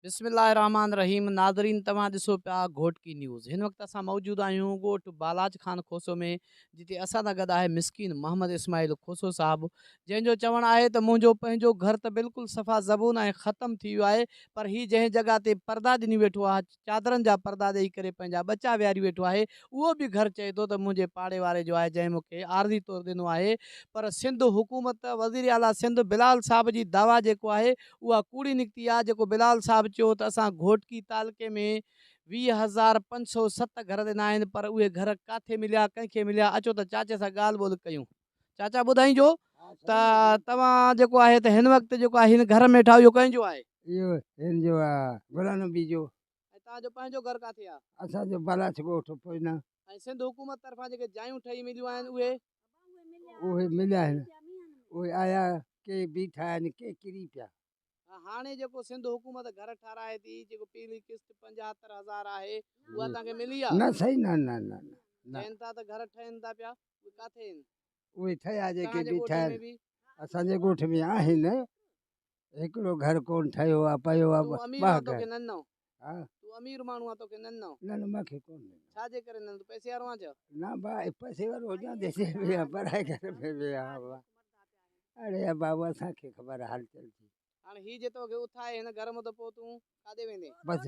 بسم الله الرحمٰن الرحيم ناظرين توهان ڏسو پيا گهوٽڪي نيوز هن وقت اسان موجود آهيون ڳوٺ بالاچ خان کوسو ۾ جتي اسان سان گڏ آهي مسڪين محمد اسماعيل کوسو صاحب جنهن جو چوڻ آهي ته منهنجو پنهنجو گهر ته بلڪل صفا زبون ۽ ختم ٿي ويو آهي پر هي جنهن جڳهه تي پردا ڏني ويٺو آهي چادرن جا پردا ڏئي ڪري پنهنجا ٻچا ويهاري ويٺو آهي، اهو به گهر چئي ٿو ته منهنجي پاڙي واري جو آهي جنهن مون کي عارضي طور ڏنو آهي پر سنڌ حڪومت وزير اعليٰ سنڌ بلال صاحب جي دعويٰ جيڪو آهي اها ڪوڙي نڪتي آهي جيڪو بلال صاحب چيو ته اسان گهوٽڪي تعلقي ۾ 20507 گهر ڏنا آهن پر اهي گهر ڪاٿي مليا ڪنهن کي مليا اچو ته چاچي سان ڳالهه ٻولهه ڪيون. چاچا ٻڌائينجو ته توهان جيڪو آهي ته هن وقت جيڪو آهي هن گهر ۾ ويٺا آهيو اهو ڪنهن جو آهي؟ اهو هن جو آهي غلام نبي جو. ۽ توهان جو پنهنجو گهر ڪاٿي آهي؟ اسان جو بالاچ ڳوٺ پوئنا. ۽ سنڌ حڪومت طرفان جيڪي جايون ٺهي مليون آهن اهي؟ اهي مليا آهن اهي آيا ڪي بيٺا آهن ڪي ڪري پيا. هاڻي جيڪو سنڌ حڪومت گهر ٺهرائي ٿي جيڪو پهرين قسط پنجاهتر هزار آهي اها توهان کي ملي آهي؟ نه سائين نه نه نه نه. چين ٿا ته گهر ٺهن ٿا پيا اهي ڪاٿي آهن؟ اهي ٺهيا جيڪي بيٺا آهن اسان جي ڳوٺ ۾ آهن هڪڙو گهر ڪون ٺهيو آهي پيو آهي تون امير آهين توکي نه ڏنو تون امير ماڻهو آهين توکي نه ڏنو نه نه مونکي ڪون ڏنو ڇا جي ڪري نه ڏنو تون پئسي وارو آهين ڇا؟ نه با پئسي وارو هجان ديسي به پرائي گهر ۾ ويهان ها اڙي بابا اسان کي خبر حال چال جي. هاڻي هي جي توکي اٿائي هن گهر مان ته پوء تون ڪاڏي ويندين؟ بس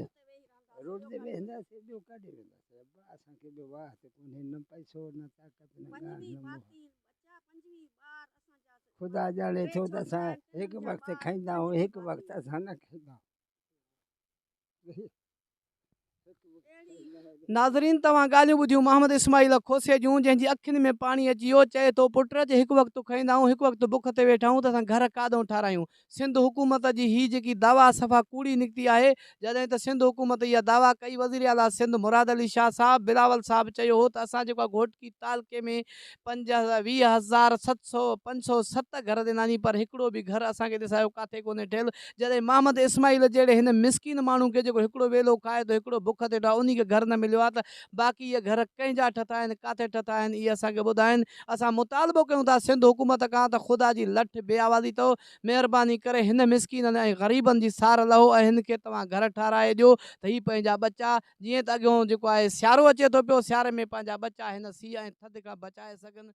روڊ تي ويهنداسين ٻيو ڪاڏي وينداسين ابا اسان کي ٻيو واهه ته ڪونهي نه پئسو نه طاقت نه ڳالهه نه موهه. خدا ڄاڻي ٿو ته اسان هڪ وقت کائيندا آهيون هڪ وقت اسان نه کائيندا آهيون. ناظرين توهان ڳالهيون ٻڌيون محمد اسماعيل کوسي جون جنهن جي اکين ۾ پاڻي اچي ويو چئي ٿو پٽ جي هڪ وقت کائيندا آهيون هڪ وقت بک تي ويٺا آهيون ته اسان گهر ڪاڏئون ٺارايون سنڌ حڪومت جي هي جيڪي دعويٰ صفا ڪوڙي نڪتي آهي جڏهن ته سنڌ حڪومت اها دعويٰ ڪئي وزير اعليٰ سنڌ مراد علي شاهه صاحب بلاول صاحب چيو هو ته اسان جيڪو آهي گهوٽڪي تعلقي ۾ پنج 20700 507 گهر ڏناني پر هڪڙو به گهر اسان کي ڏسايو ڪاٿي ڪونهي ٺهيل جڏهن محمد اسماعيل جهڙي هن مسڪين ماڻهو کي جيڪو هڪڙو ويلو کائي ٿو هڪڙو بک تي ويٺو آهي انهي کي گهر نه مليو آهي ته باقي اهي گهر ڪنهن جا ٺٿا آهن ڪاٿي ٺٿا آهن اهي اسان کي ٻڌائين اسان مطالبو ڪيون ٿا سنڌ حڪومت کان ته خدا جي لٺ بي آوازي اٿو مهرباني ڪري هن مسڪينن ۽ غريبن جي سار لهو ۽ هن کي توهان گهر ٺهرائي ڏيو ته هي پنهنجا ٻچا جيئن ته اڳيون جيڪو آهي سيارو اچي ٿو پيو سياري ۾ پنهنجا ٻچا هن سيء ۽ ٿڌ کان بچائي سگهن.